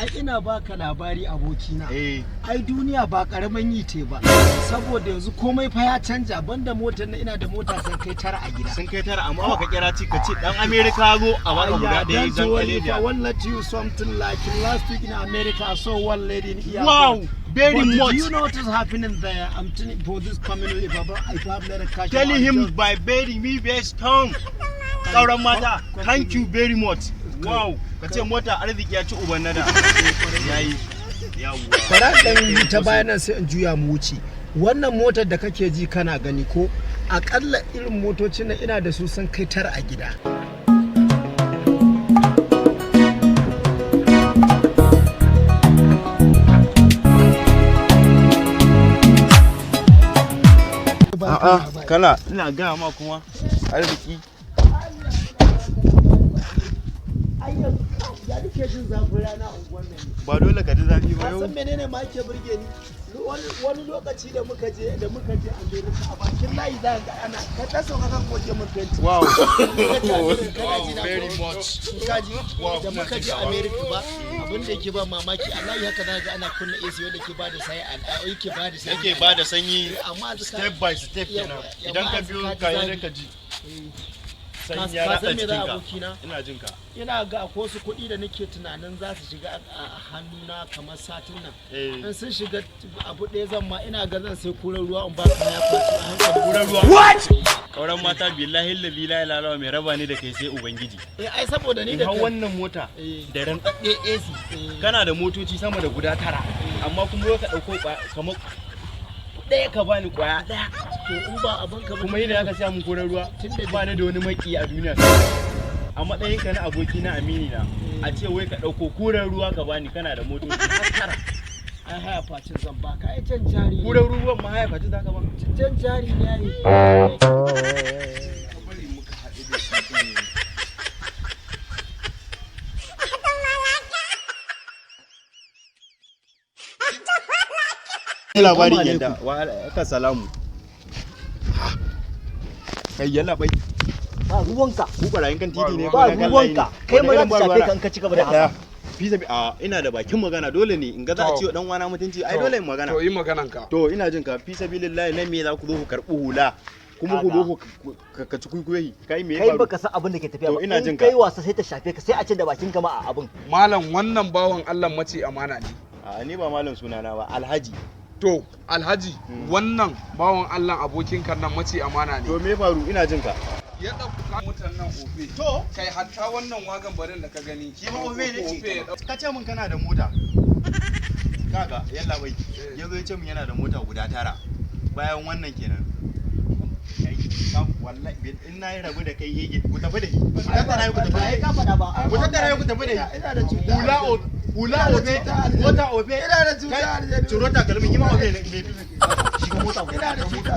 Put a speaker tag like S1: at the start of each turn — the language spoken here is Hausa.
S1: Ai ina baka labari, abokina.
S2: Eh.
S1: Ai duniya ba karamin yi te ba, saboda yanzu komai fa ya canja. Banda motar na, ina da mota sun kai 9 a gida.
S2: Sun kai 9, amma baka kira ci ka ce dan America zo a baka guda ɗaya
S1: Don't
S2: zan
S1: worry, if I
S2: kaleliya.
S1: want let you something, like last week in America I saw one lady in airport.
S2: Wow, very
S1: But
S2: much.
S1: do you know what is happening there? I'm telling for this community, if I let a cash
S2: Tell
S1: out,
S2: him
S1: just-
S2: by very me best home. Kauran mata, thank you very much. Wow, ka ce mota arziki ya ci uban nada. Yayi. Yawwa.
S1: Bara dan yi ta bayan nan, sai in juya mu wuce. Wannan motar da kake ji kana gani ko, akalla irin motocin nan ina da su sun kai 9 a gida.
S2: A'a, kana ina gaya ma kuma arziki.
S1: Ai yanzu ya nake jin zafin rana a unguwar nan ne.
S2: Ba dole ka ji zafi ba
S1: Ka
S2: yau.
S1: san menene ma ke burge ni? Wani lokaci da muka je America, a bakin layi za ka ga ana ka ta sauka kan goge mun fenti. Muka je America, kana ji na
S2: Very
S1: ko?
S2: much.
S1: Kaji
S2: Wow,
S1: da muka je America ba, abin da yake ba mamaki, a layi haka za ka ga ana kunna AC wanda ke bada sai yake bada sai
S2: Yake ba da sanyi
S1: amma yanzu
S2: step by step kenan.
S1: Yawa,
S2: Idan ka
S1: amma
S2: biyo
S1: yanzu
S2: ka
S1: ka ji
S2: yi ka ji. Sanyi ya
S1: Ka
S2: ratsa
S1: san me za
S2: jikinka.
S1: abokina?
S2: Ina jin ka.
S1: Ina ga akwai wasu kuɗi da nake tunanin za su shiga a hannuna kamar satin nan.
S2: Eh.
S1: In sun shiga, abu ɗaya zan ma, ina ga zan sai kuran ruwa in ba kaya faci a hankali.
S2: Kuran ruwa.
S1: What?
S2: Kauran mata, billahi allazi la ilaha illa mai raba ni da kai sai ubangiji.
S1: Eh, ai saboda ni
S2: In
S1: da
S2: hau
S1: kai
S2: wannan mota
S1: Eh.
S2: da rantsatse AC.
S1: Eh.
S2: Kana da motoci sama da guda 9, amma kuma yau ka ɗauko kamar ɗaya ka bani kwaya ɗaya.
S1: To, in ba abin ka ba
S2: Kuma yadda aka siya mun koran ruwa,
S1: Tunda
S2: ba ni da wani maki a duniya. A matsayin ka na aboki na, amini na, a ce wai ka ɗauko kuran ruwa ka bani, kana da motoci har 9.
S1: Ai haya facin zan baka, ai can jari ne.
S2: Kuran ruwan ma haya fati zaka ba?
S1: Can jari ne ai.
S3: Bari muka haɗu da shi.
S2: Labarin yadda wa aka salamu. Kai, yalla bai.
S4: Ba ruwanka.
S2: Ku barayin kan titi ne.
S4: Ba ruwanka. Kai ma za ta shafe ka in ka ci gaba da haka.
S2: Fi sabi a ina da bakin magana, dole ne in ga za a ciwo dan wana mutunci, ai dole in magana.
S3: To, yi maganan ka.
S2: To, ina jin ka. Fi sabilillahi, nan me za ku zo ku karbi hula kuma ku zo ku ka ci kuikuyi? Kai, me ya
S4: Kai
S2: faru?
S4: baka san abin da ke tafiya
S2: To,
S4: ba.
S2: ina
S4: In
S2: jin ka.
S4: kai wasa sai ta shafe ka, sai a ce da bakin ka ma a abin.
S3: Malam, wannan bawan Allah mace amana ne.
S2: A ni ba malam sunana ba, alhaji.
S3: To, alhaji, wannan bawan Allah abokin kan nan mace amana ne.
S2: To, me ya faru? Ina jin ka.
S3: Ya ɗauka motar nan ofe.
S2: To.
S3: Kai, hatta wannan wagan barin da ka gani.
S2: Shi ma ofe ne?
S3: Ofe ya ɗauka.
S2: Ka ce mun kana da mota. Kaga, yalla bai, ya zo ya ce mun yana da mota guda 9 bayan wannan kenan. Kai ka wallahi in na yi rabu da kai yege, ku tafi da shi, ku tattara ku tafi da
S4: Ai
S2: shi.
S4: ka faɗa ba.
S2: Ku tattara ku tafi da shi.
S1: Ina da cuta.
S2: Hula o hula ofe, mota ofe.
S1: Ina da cuta
S2: Kai,
S1: aljanu.
S2: ciro takalmin, yi ma ofe ne.
S4: Shiga mota.
S1: Ina da cuta.